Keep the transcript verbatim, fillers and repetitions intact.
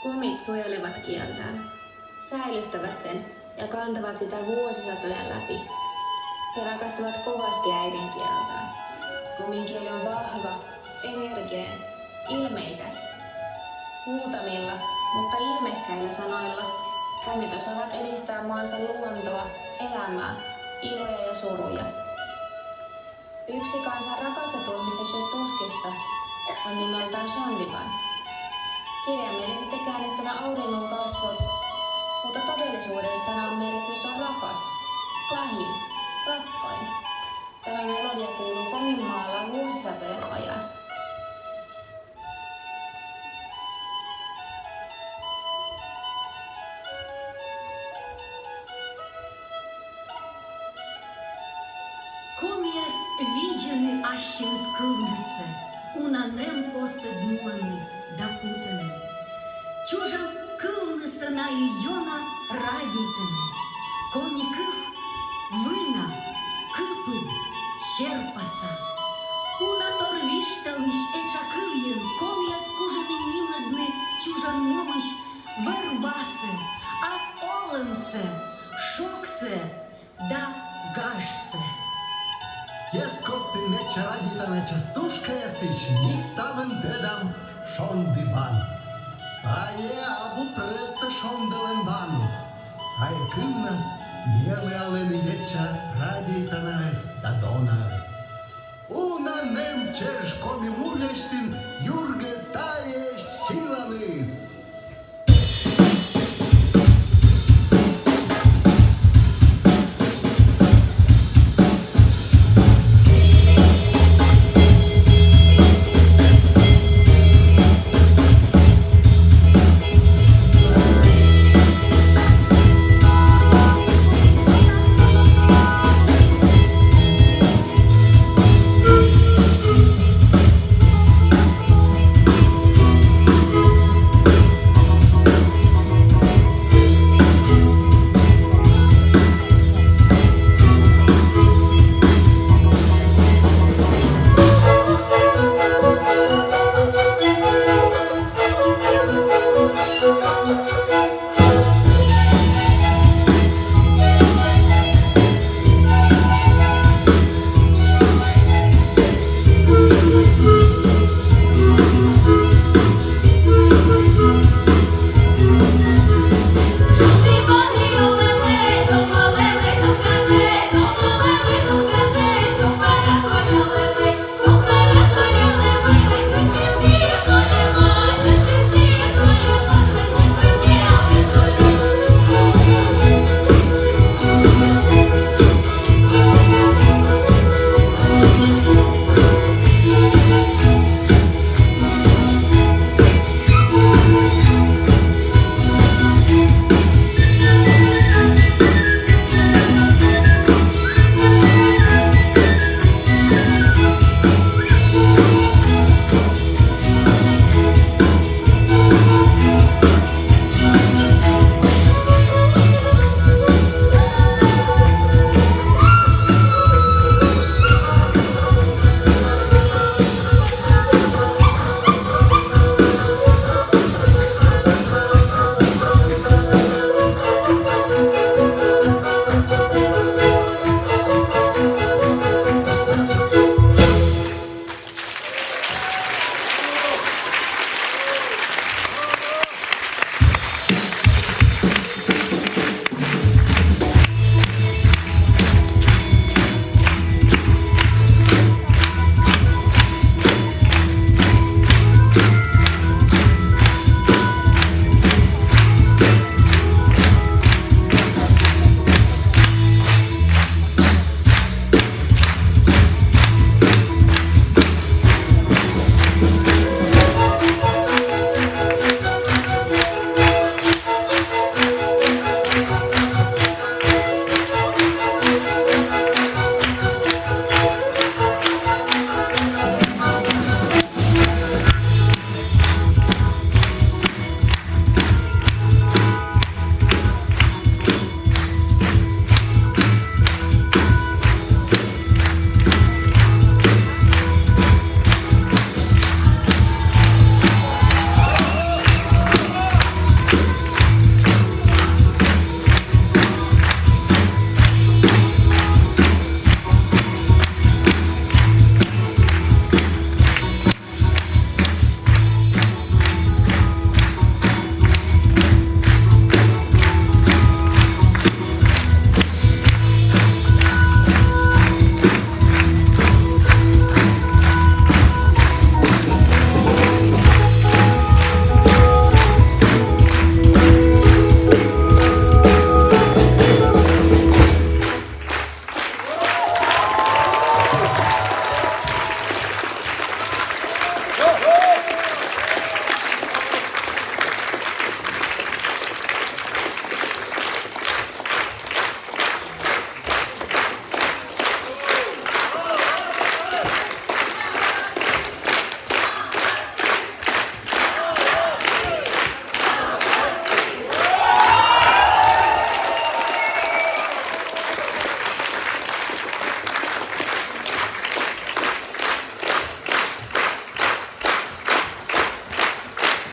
Komit suojelevat kieltään, säilyttävät sen ja kantavat sitä vuosisatojen läpi. He rakastavat kovasti äidinkieltään. Komin kieli on vahva, energinen, ilmeikäs. Muutamilla, mutta ilmeikkäillä sanoilla komit osaavat edistää maansa luontoa, elämää, iloja ja suruja. Yksi kansan rakastetuimmista Čestuškista on nimeltään Šondiban. Kirjaimellisesti käännettynä auringon kasvot, mutta todellisuudessa sanan merkitys on rakas, lähin, rakkain. Tämä melodia kuuluu Komin maalla vuosisatojen ajan. Комияс видзӧны ассьыныс кывнысӧ, уна нэм костӧд нуӧны да кутӧны. Чужан кывнысӧ найӧ ёна радейтӧны. Коми кыв выль на, кыпыд, серпаса. Унатор висьталысь этша кывйӧн комияс кужӧны нимӧдны чужан мумысь вӧр-васӧ, ас олӧмсӧ, шогсӧ да гажсӧ. Эськӧ костын медся радейтана частушкаясысь ми ставӧн тӧдам Шондыбан. Тайӧ абу прӧста шондалӧн баныс. Тайӧ кывнас меліалӧны медся радейтанаӧс да донаӧс. Уна нэм чӧж коми му лэсьтын юргӧ тайӧ